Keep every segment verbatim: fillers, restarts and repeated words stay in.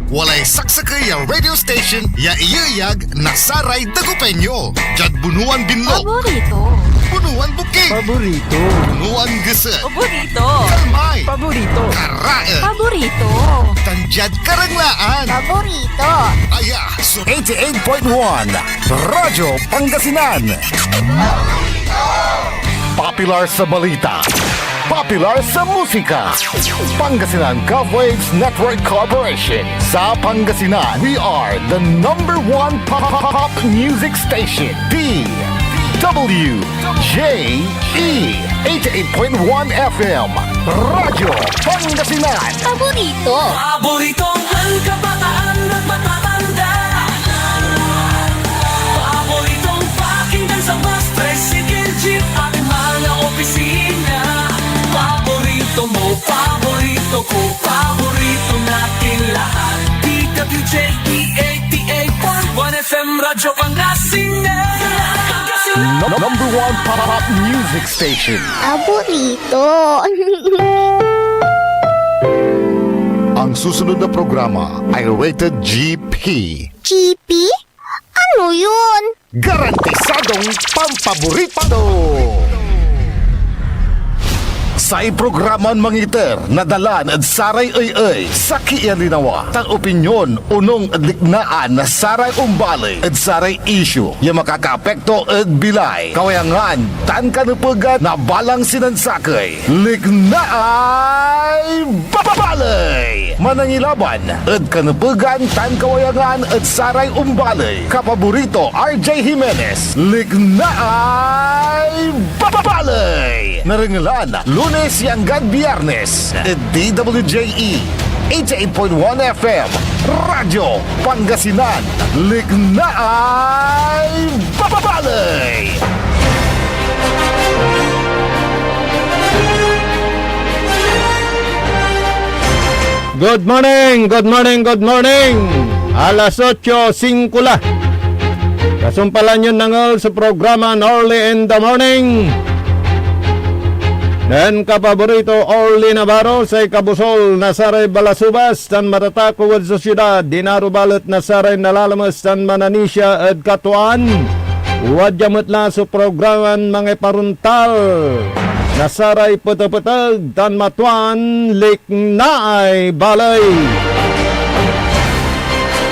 Walay saksakey ya radio station ya iyeyag na saray Dagupeño. Diad Bunuan Binlog. Paborito. Bunuan Bukig. Paborito. Bunuan Geset. Paborito. Kalmay. Paborito. Karaen. Paborito. Tan diad Karanglaan. Paborito. Aya so eighty-eight point one Radyo Pangasinan. Popular sa balita. Popular sa musika. Pangasinan Gov Waves Network Corporation. Sa Pangasinan, we are the number one pop, pop, pop music station. D W J E, eighty-eight point one F M, Radyo Pangasinan. Paborito. Paboritong kabataan at matatanda. Paboritong pakinggan sa bus, tricycle, jeep, at mga opisina. Paborito mo, paborito ko, paborito natin lahat. D W J E eighty-eight point one F M Radyo Pangasinan. Num- number one pop music station. Paborito. Ang susunod na programa ay rated G P. G P? Ano yun? Garantisadong pampaborito! Say programan mangiter na dalan ed saray ey-ey, sakey ya linawa, tan opinyon onung ed liknaan na saray ombaley ed saray isyu ya makakaapekto ed bilay, kawayangan, tan kanepegan na balang sinansakey. Liknaay Baley! Manangilaban ed kanepegan tan kawayangan ed saray ombaley. Kapaborito, R J Jimenez, Liknaay Baley! Narengelan, Lunes ya anggad Biyernes, ed D W J E, eighty-eight point one F M, Radyo Pangasinan, Liknaay Baley! Good morning, good morning, good morning. Alas otso singko la. Kasumpalan yon nangel so programan Early in the Morning. Nen kapaborito, Orly Navarro, say kabusol na saray balasubas tan matatakaw ed sosiyedad, dinaro balet na saray nalalames tan mananisia ed katuaan. Wadya met la so programan mangiparontal na saray petepeteg tan matuan Liknaay Baley.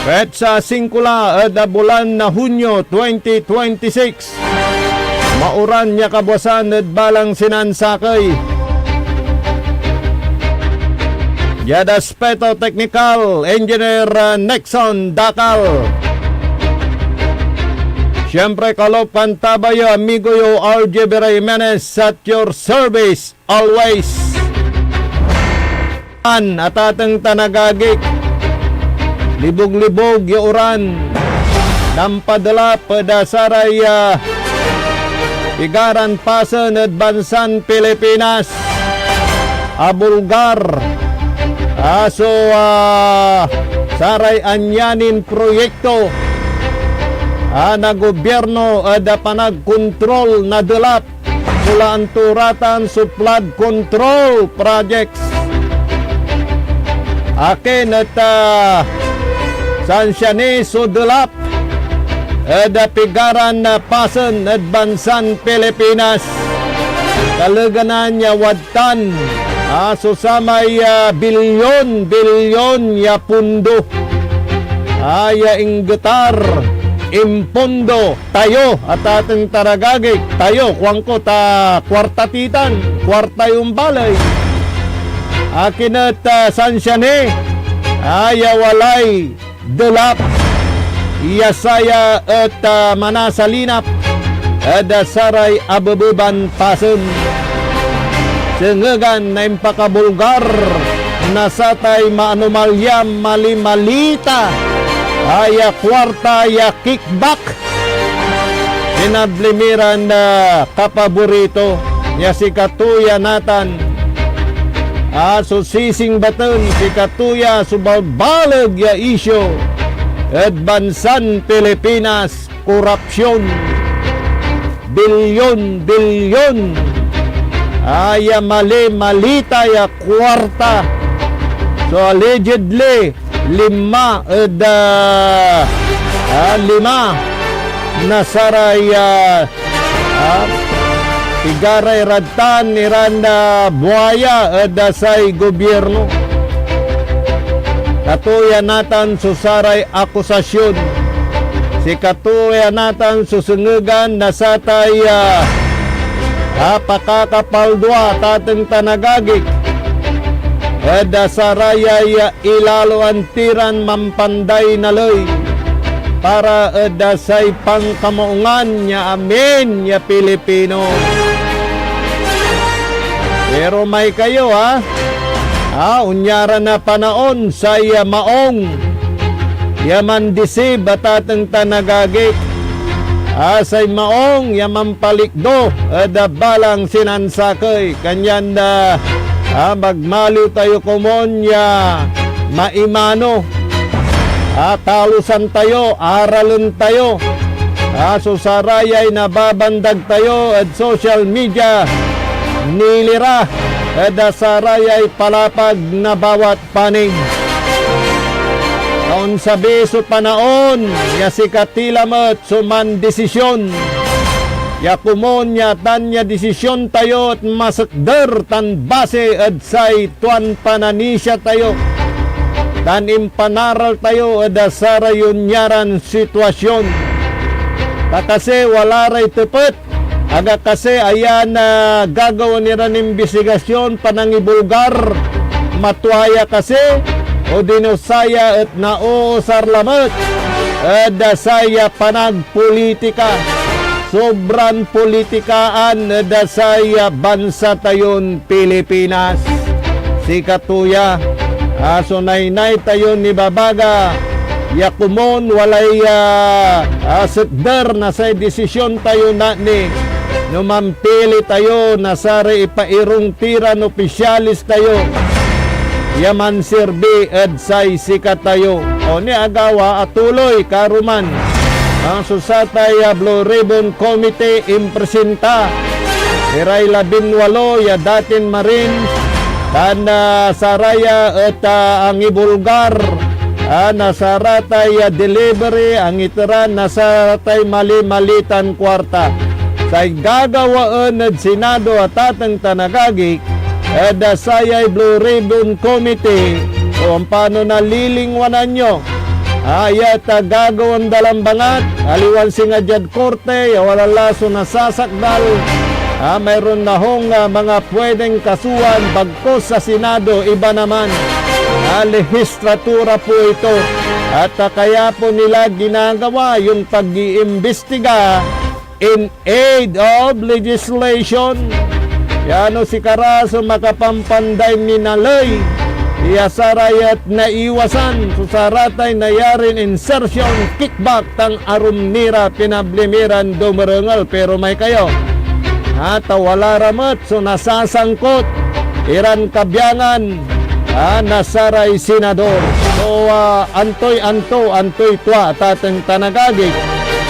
Petsa singko la ed bulan na Hunyo twenty twenty-six. Mauran ya kabuasan ed balang sinansakey. Diad aspeto teknikal, Engineer, uh, Nixon Dacal. Siyempre, kalop tan tabay yo, amigo yo, R J Vera Jimenez, at your service always. An atateng tan agagik, libog-libog ya uran, nampadelap ed, ah, saray, ah, pigaran pasen ed bansan Pilipinas. Abulgar, ah, so, ah, saray anyanin proyekto, ah, na gobyerno ed, ah, panagkontrol na delap. Kulaan to ratan so flood control projects. Akin et, ah, sansiani so delap ed pigaran pasen ed bansan Pilipinas. Kaleganan ya wadtan, ah, so samay, ah, bilyon-bilyon ya pondo, ah, ya inggetar, impondo, tayo, atateng tan agagik, tayo, kuanko, ta kuarta ti tan, kuarta yon baley. Akin et, ah, sansiani, ah, ya walay delap, ya saya et, ah, manasalinap ed, ah, saray abebeban pasen. Sengegan na impakabulgar na satay maanomalya, malimalita, ah, ya kuarta ya kickback. Pinabli mi ran, ah, kapaborito ya sikato ya natan, ah, so sisingbaten, sikato ya so balbaleg ya isyu ed bansan Pilipinas, korupsyon. Bilyon-bilyon, ah, ya malimalita ya kuarta so allegedly lima ed, ah, ah, lima na saray, ah, ah, pigaray rad tan iran, ah, buaya ed, ah, say gobyerno. Sikato ya natan so saray akusasyon. Sikato ya natan so sengegan na satay, ah, ah, pakakapaldua, tateng tan agagi, ed, ah, sarayay, ah, ilaloan tiran mampanday naley para ed, ah, say pankamaungan ya amin ya Pilipino. Pero may kayo, ha? Ah, onya ra na panaon say, ah, maong ya mandisib a tateng tan agagi. Ah, say maong ya mampalikdo ed, ah, balang sinansakey. Kanyan, ah, ah, magmaliw tayo komon ya maimano. Ah, talusan tayo, aralen tayo. Ah, so sarayay nababandag tayo ed social media, nilira ed, ah, sarayay palapag na bawat panig. Ta onsabi so panaon ya sikati lamet so mandisisyon. Ya komon ya atan ya disisyon tayo et masekder tan base ed say tuan pananisia tayo, tan impanaral tayo ed saray onyaran sitwasyon. Ta kasi wala ray tepet, aga kasi aya na gagawaen iran imbestigasyon, panangibulgar, matua ya kasi, odino saya et naoosar lamet ed saya panagpolitika. Sobran politikaan ed saya bansa tayon Pilipinas. Sikato ya, ah, so naynay tayon ibabaga, ya komon walay, ah, ah, sekder na say desisyon tayo natni no mampili tayo na saray ipairung tiran opisyales tayo ya manserbi ed say sikatayo. O ni agawa, atuloy karuman, ah, so satay, ah, Blue Ribbon Committee impresinta iray labinwalo ya datin Marines tan, ah, saraya et, ah, angibulgar, ah, na saratay, ah, delivery, angiteran na saratay mali-malitan kuarta. Say gagawaen ed Senado a tateng tan agagi, ed, ah, sayay Blue Ribbon Committee, o ampano na lilingwanan yo, ah, ya ta gagawaen da lan bangat, aliwan singa diad korte ya wala la so nasasakdal, ah, mayroon na hong, ah, mga pwedeng kasuan bagkus sa Senado, iba naman, ah, lehislatura po ito. At, ah, kaya po nila ginagawa yung pag-iimbestiga in aid of legislation. Ya no sikara so makapampanday minaley ya sarayat naiwasan so saratay nayarin insertion, kickback, tan arum ni ra pinabli mi ran dumerengel. Pero may kayo, ha, ta wala ra met so nasasangkot iran kabiangan, ah, na saray senador. So, ah, antoy anto, antoy tua, tateng tan agagi.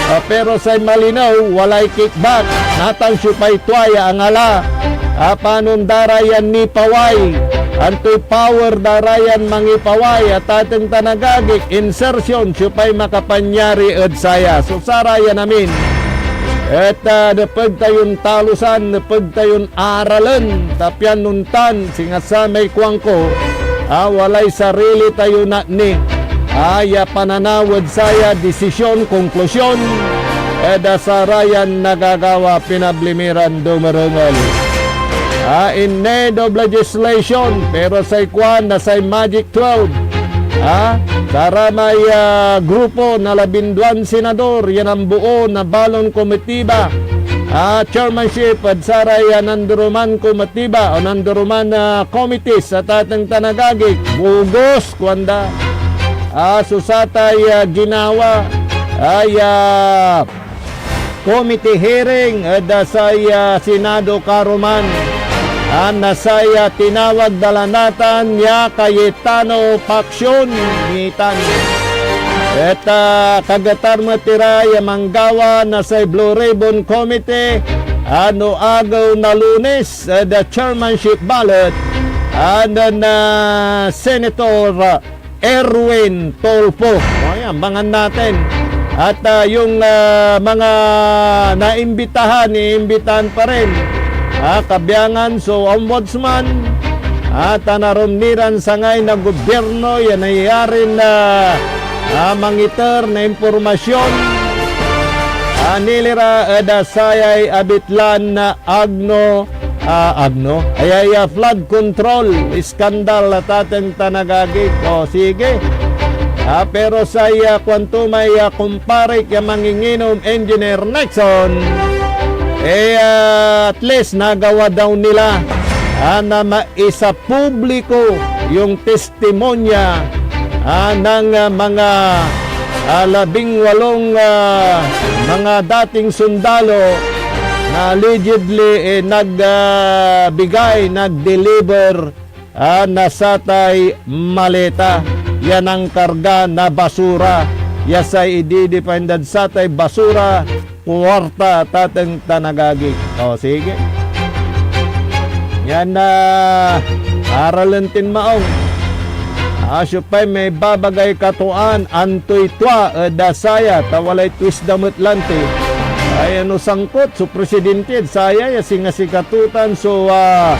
Ah, pero say malinew, walay kickback. Natan siopay tua ya angala? Ah, panon da ra yan nipaway? Antoy power da ra yan mangipaway, ah, tateng tan agagi? Insertion, siopay makapanyari ed saya? So, sarayan amin et, ah, nepeg tayon talusan, nepeg tayon aralen, ta pian ontan, singa samay kuanko, ah, walay sarili tayo natni, ah, ya pananaw ed saya desisyon, konklusion, ed, ah, sarayan nagagawa, pinabli mi ran dumerengel. Ah, in need of legislation, pero say kuan na say Magic twelve, ah, saramay, ah, grupo na labinduan senador ya nambuo na balon komitiba, ah, chairmanship ed saray, ah, nanduruman komitiba o nanduruman, ah, committees, tateng tan agagi, bogus, kuanda. Ah, so satay, ah, ginawa, ay, ah, committee hearing ed, ah, say, ah, Senado karuman, ah, na say, ah, tinawag da la natan ya Cayetano Faction, ngitan. Et, ah, kagetar met ira ya manggawa na say Blue Ribbon Committee, ah, no agew na Lunes ed, ah, chairmanship ballot, ah, nen, ah, Senator, ah, Erwin Tulfo. O, yan, abangan natin. At, ah, yung, ah, mga naimbitahan, iimbitahan pa rin. Ah, kabiangan so ombudsman, ah, tan arum ni ran sangay na gobyerno ya nayarin, ah, ah, mangiter na impormasyon, ah, nilira ed, ah, sayay abitlan na agno, ah, agno, ayaya flood control scandal, tateng tan agagi. O, sige. Ah, pero say, ah, kuanto may, ah, kumparik ya manginginom, Engineer Nixon, eh, ah, at least nagawa daw nila, ah, na maisapubliko yung testimonya, ah, ng, ah, mga, ah, labing walong, ah, mga dating sundalo na allegedly, eh, nag, ah, bigay, nag-deliver, ah, na satay maleta ya nangkarga na basura, ya say ididependad satay basura, kuwarta, tateng tan agagi. O, sige. Yan, ah, aralen tin maong. Ah, siopay may babagay katuaan, antoy tua ed saya, ta walay twist da met lanti. Ay, ano sangkot so presidente ed saya, ya singa sikatotan so, ah,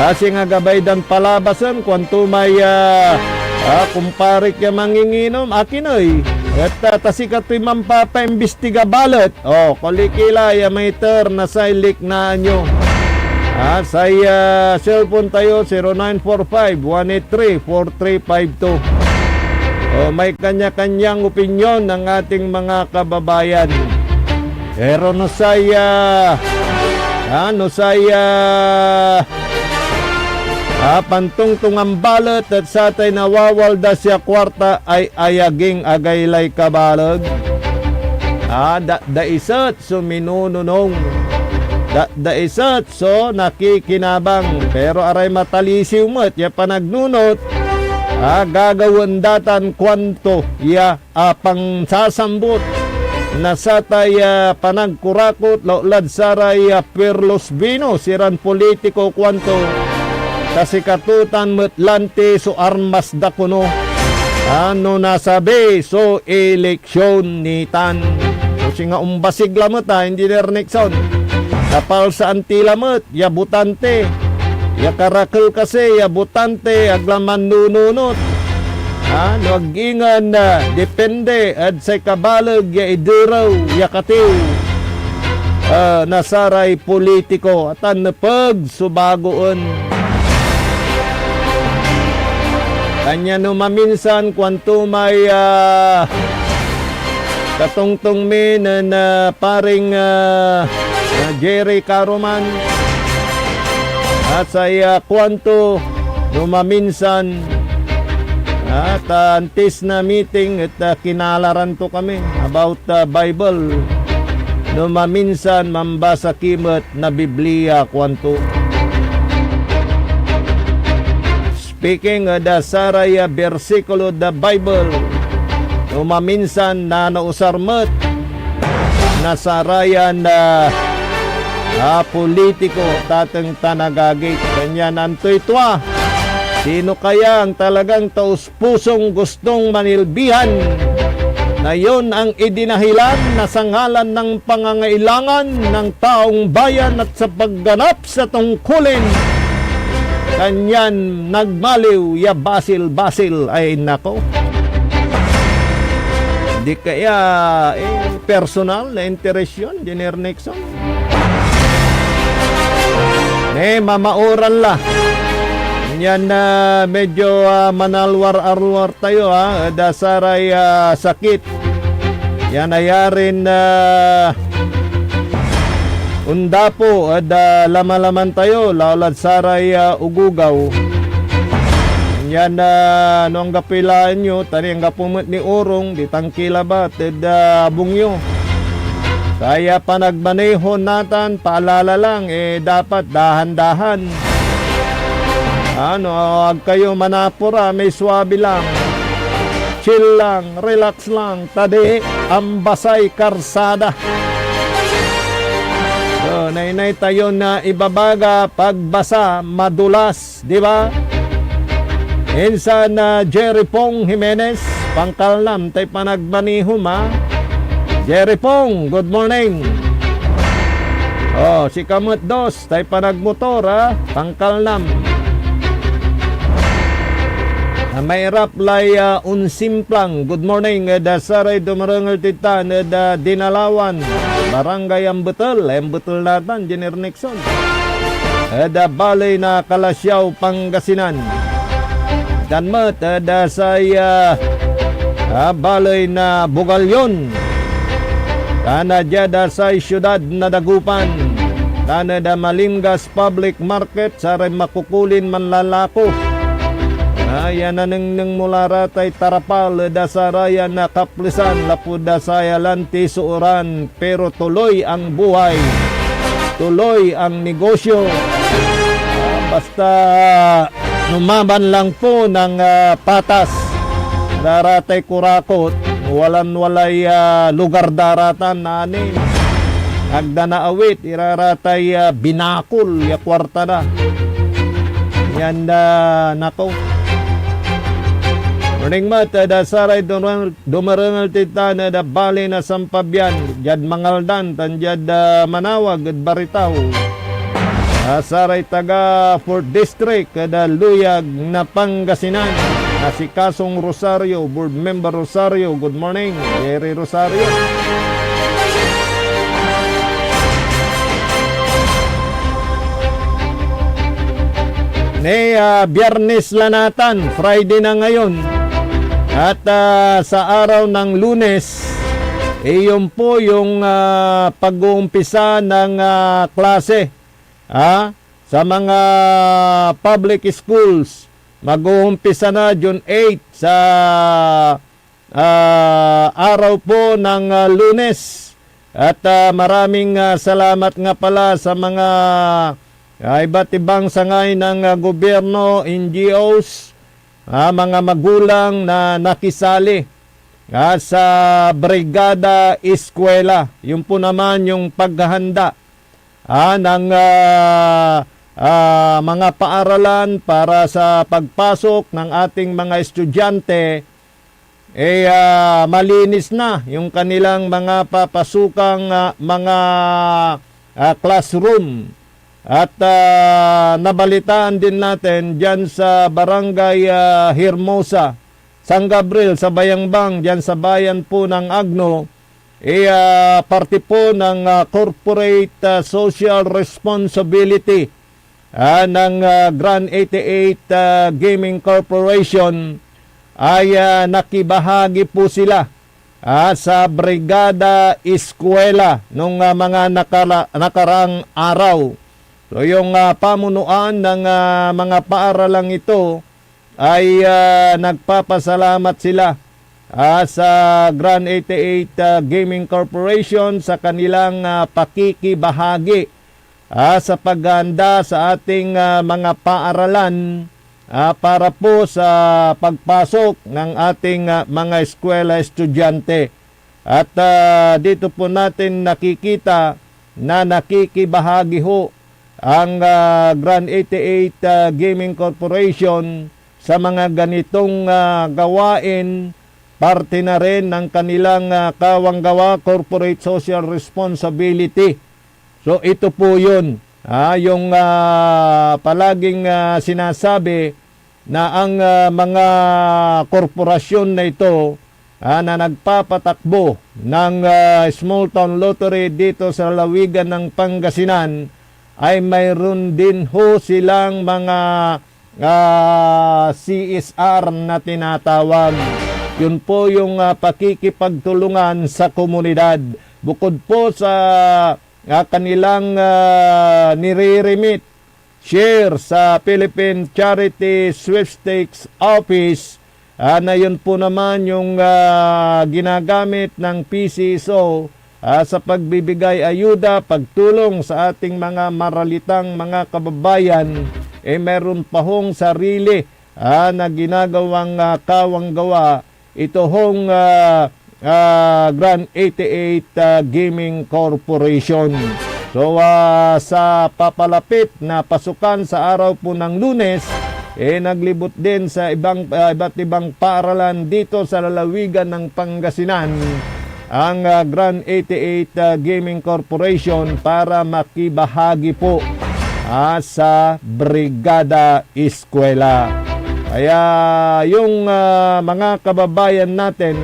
ah, singa gabay dan palabasen, kuanto may, ah, ah, kumparik ya manginginom, akin ey. Et, ah, ta sikatoy mampapaimbestiga balet. O, kulikila ya maiter na say liknaan yo. Ah, say, ah, cellphone tayo, zero nine four five, one eight three, four three five two. O, may kanya-kanyang opinyon ang ating mga kababayan. Pero no say, ah, ah, no say, ah, ah, pantongtongan balet et satay nawawaldas ya kuarta ay ayaging agaylay kabaleg. Ah, da-, daiset so minunonong. Da-, daiset so nakikinabang. Pero aray matalisiw met ya panagnunot, ah, gagawaen da tan kuanto ya, ah, pansasambut na satay, ah, panagkurakot lautlad saray, ah, puerlos binos iran politiko, kuanto, ta sikato tan met lanti so armas da kono, ah, no nasabi so eleksyon nitan. So, singa ombasig lamet, ah, Engineer Nixon. Napalsaan ti lamet ya botante, ya karakel kasi ya botante, ag la mannununot. Ah, no ag ingen, ah, depende ed say kabaleg ya iderew ya katew, ah, na saray politiko, tan nepeg so bagoen. Kanyan no maminsan, kuanto may, ah, katongtong mi nen, ah, paring, ah, ah, Jerry Caruman, at say, ah, kuanto no maminsan, ah, ta antis na meeting et, ah, kinalaran to kami about, ah, Bible. No maminsan, mambasa ki met na Biblia, kuanto. Speaking ed, ah, saray, ah, bersikulo da Bible, no maminsan nanausar met na sarayan, ah, ah, politiko, tateng tan agagi. Kanyan antoy tua? Sino kaya ang talagang taos pusong gustong manilbihan na yon ang idinahilan na sa ngalan ng pangangailangan ng taong bayan at sa pagganap sa tungkulin. Kanyan nagmaliw ya basil-basil. Ay, nako. Di kaya, eh, personal na interes yon, Engineer Nixon? Eh, mamaoran la. Yan, ah, medyo, ah, manalwar-alwar tayo, ah, ed, ah, saray, ah, sakit. Yan nayarin, ah, ondapo ed, ah, lamalaman tayo, laulad saray, ah, ugugaw. Yan, ah, no anggapoy laen yo, tan anggapo met ni orong, di tangki labat ed, ah, abung yo. Saya panagmaneho natan, paalala lang, eh, dapat dahan-dahan. Ano, ag kayo manapura, may suabi lang. Chill lang, relax lang, ta di ambasay karsada. So, naynay tayo na ibabaga, pagbasa, madulas. Di ba? Insan, ah, Jerry Pong Jimenez, pangkalnam tay panagmanihom, ah. Jerry Pong, good morning. Oh, si Kamut Dos, tay panagmotor, ah, pangkalnam. Ah, mairap lay, ah, onsimplang. Good morning, ed, ah, saray dumarengel titdan, ed, ah, Dinalawan, Barangay Ambetel, Ambetel natan, Jenner Nixon. Ed, ah, baley na Calasiao, Pangasinan. Tan met, ed, ah, say, ah, ah, baley na Bugallon. Tan, ah, diad, ah, say siudad na Dagupan. Tan, ed, ah, Malimgas Public Market, saray makukulin manlalako. Ah, ya nanengneng mo la ra tay tarapal ed, ah, sarayan, ah, kaplesan lapud, ah, saya lanti so uran, pero tuloy ang buhay, tuloy ang negosyo. Ah, basta numaban lang po ng, ah, patas. Raratay kurakot, walan walay, ah, lugar da ratan, ani. Agda naawit, iraratay, ah, binakol ya kuarta da. Yan, ah, nako. Morning, Mat, ah, da saray dumarang-, dumarengel titdan ed, ah, baley na San Fabian, diad Mangaldan, tan diad, ah, Manawag ed Baritaw. Ah, saray taga Fourth District ed, ah, Luyag na Pangasinan. Asikasong Rosario, Board Member Rosario, good morning. Jerry Rosario. Ni, ah, Biyernes la natan, Friday na ngayon. At, ah, sa araw ng Lunes, iyon po yung, ah, pag-uumpisa ng, ah, klase, ah, sa mga public schools. Mag-uumpisa na June eight sa, ah, araw po ng, ah, Lunes. At, ah, maraming, ah, salamat nga pala sa mga, ah, iba't ibang sangay ng, ah, gobyerno, N G Os, ah, mga magulang na nakisali, ah, sa Brigada Eskwela. Yun po naman yung paghahanda, ah, ng, ah, ah, mga paaralan para sa pagpasok ng ating mga estudyante, eh, ah, malinis na yung kanilang mga papasukang, ah, mga, ah, classroom. At, ah, nabalitaan din natin diyan sa Barangay, ah, Hermosa, San Gabriel, sa Bayangbang, diyan sa bayan po ng Agno, eh, ah, parte po ng, ah, corporate, ah, social responsibility, ah, ng, ah, Grand eighty-eight, ah, Gaming Corporation ay, ah, nakibahagi po sila, ah, sa Brigada Eskwela nung, ah, mga nakara-, nakaraang araw. So, yung, ah, pamunuan ng, ah, mga paaralang ito ay, ah, nagpapasalamat sila, ah, sa Grand eighty-eight, ah, Gaming Corporation sa kanilang, ah, pakikibahagi, ah, sa paghahanda sa ating, ah, mga paaralan, ah, para po sa pagpasok ng ating, ah, mga eskwela estudyante. At, ah, dito po natin nakikita na nakikibahagi ho ang, ah, Grand eighty-eight, ah, Gaming Corporation sa mga ganitong, ah, gawain, parte na rin ng kanilang, ah, kawang gawa, corporate social responsibility. So, ito po yun, ah, yung, ah, palaging, ah, sinasabi na ang, ah, mga korporasyon na ito, ah, na nagpapatakbo ng, ah, Small Town Lottery dito sa lalawigan ng Pangasinan ay mayroon din ho silang mga, ah, C S R na tinatawag. Yun po yung, ah, pakikipagtulungan sa komunidad. Bukod po sa, ah, kanilang, ah, nire-remit share sa Philippine Charity Sweepstakes Office, ah, na yun po naman yung, ah, ginagamit ng P C S O, ah, sa pagbibigay ayuda, pagtulong sa ating mga maralitang mga kababayan, eh, meron pa hong sarili, ah, na ginagawang, ah, kawang gawa ito hong, ah, ah, Grand eighty-eight, ah, Gaming Corporation. So, ah, sa papalapit na pasukan sa araw po ng Lunes, eh, naglibot din sa ibang, ah, iba't ibang paaralan dito sa lalawigan ng Pangasinan ang, ah, Grand eighty-eight, ah, Gaming Corporation para makibahagi po, ah, sa Brigada Eskwela. Kaya yung, ah, mga kababayan natin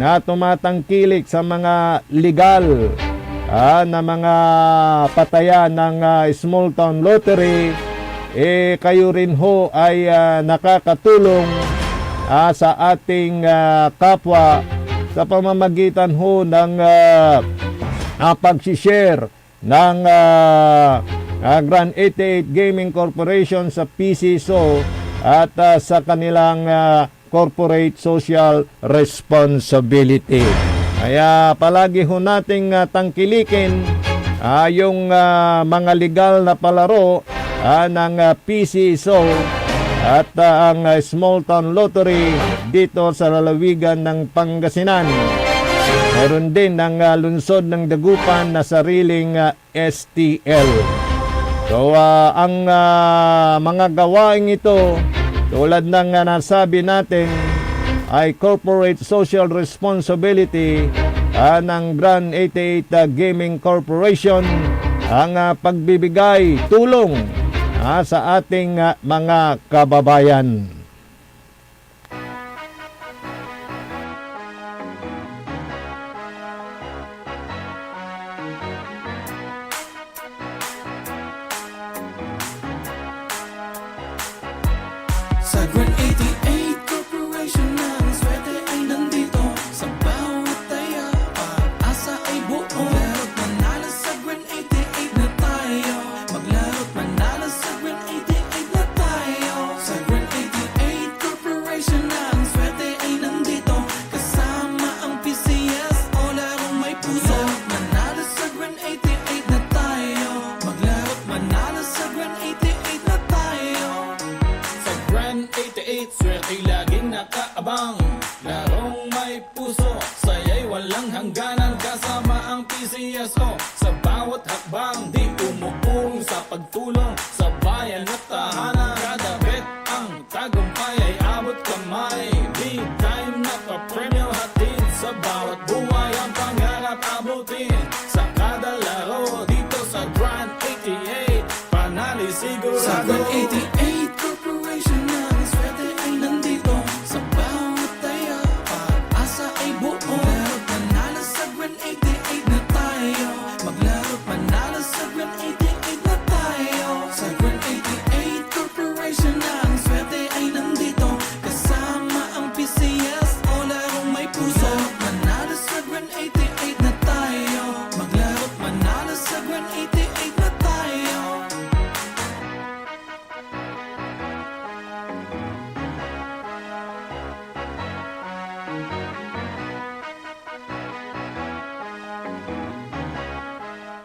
na tumatangkilik sa mga legal, ah, na mga patayan ng, ah, Small Town Lottery, eh, kayo rin ho ay, ah, nakakatulong, ah, sa ating, ah, kapwa sa pamamagitan ho ng, ah, ah, pag-share ng, ah, ah, Grand eighty-eight Gaming Corporation sa P C S O at, ah, sa kanilang, ah, corporate social responsibility. Kaya palagi ho nating, ah, tangkilikin, ah, yung, ah, mga legal na palaro, ah, ng, ah, P C S O at, ah, ang, ah, Small Town Lottery dito sa lalawigan ng Pangasinan. Meron din ang, ah, lungsod ng Dagupan na sariling, ah, S T L. So, ah, ang, ah, mga gawaing ito, tulad ng, ah, nasabi natin, ay corporate social responsibility, ah, ng Grand eighty-eight, ah, Gaming Corporation, ang, ah, pagbibigay tulong, ah, sa ating, ah, mga kababayan. Sa Grand eighty-eight Corporation, ang swerte ay nandito. Sa bawat taya, pag-asa ay buo. Laro at manalo sa Grand eighty-eight na tayo. Maglaro at manalo sa Grand eighty-eight na tayo. Sa Grand eighty-eight Corporation, ang swerte ay nandito. Kasama ang P C S O, larong may puso. Manalo sa Grand eighty-eight na tayo. Maglaro at manalo sa Grand eighty-eight na tayo. Sa Grand eighty-eight, swerte laging nakaabang. Larong may puso, saya'y walang hangganan. Kasama ang P C S O sa bawat hakbang. Di umuurong sa pagtulong sa bayan at tahanan. Kada bet ang tagumpay ay abot kamay. Big time na papremyo, hatid sa bawat buhay ang pangarap abutin. Sa kada laro dito sa Grand eighty-eight, panalo sigurado. Sa Grand eighty-eight Corporation, ang swerte ay nandito. Sa bawat taya, pag-asa ay buo. Laro at manalo sa Grand eighty-eight na tayo. Maglaro at manalo sa Grand eighty-eight na tayo. Sa Grand eighty-eight Corporation, ang swerte ay nandito. Kasama ang P C S O, larong may puso. Manalo sa Grand eighty-eight na tayo. Maglaro at manalo sa Grand eighty-eight na tayo.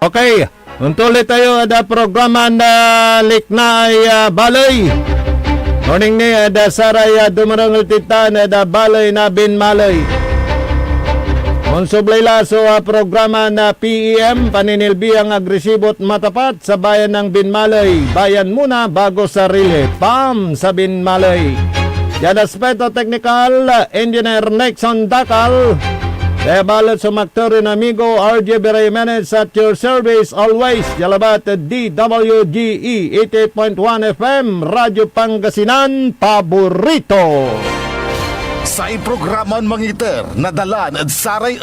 Okay, ontuloy tayo ed programa na Liknaay, ah, Baley. Morning ni ed saray, ah, dumarengel tintan ed, ah, baley na Binmaley. Onsublay la so, ah, programa na P E M, Paninilbiang Agresibo at Matapat sa bayan ng Binmaley. Bayan muna bago sarili. Pam sa Binmaley. Diad aspeto teknikal, Engineer Nixon Dakal. Kaya balet so makter yon amigo, R J Bira Jimenez, at your service always, dia labat D W G E eighty-eight point one F M, Radyo Pangasinan, paborito. Say programan mangiter na dalan ed saray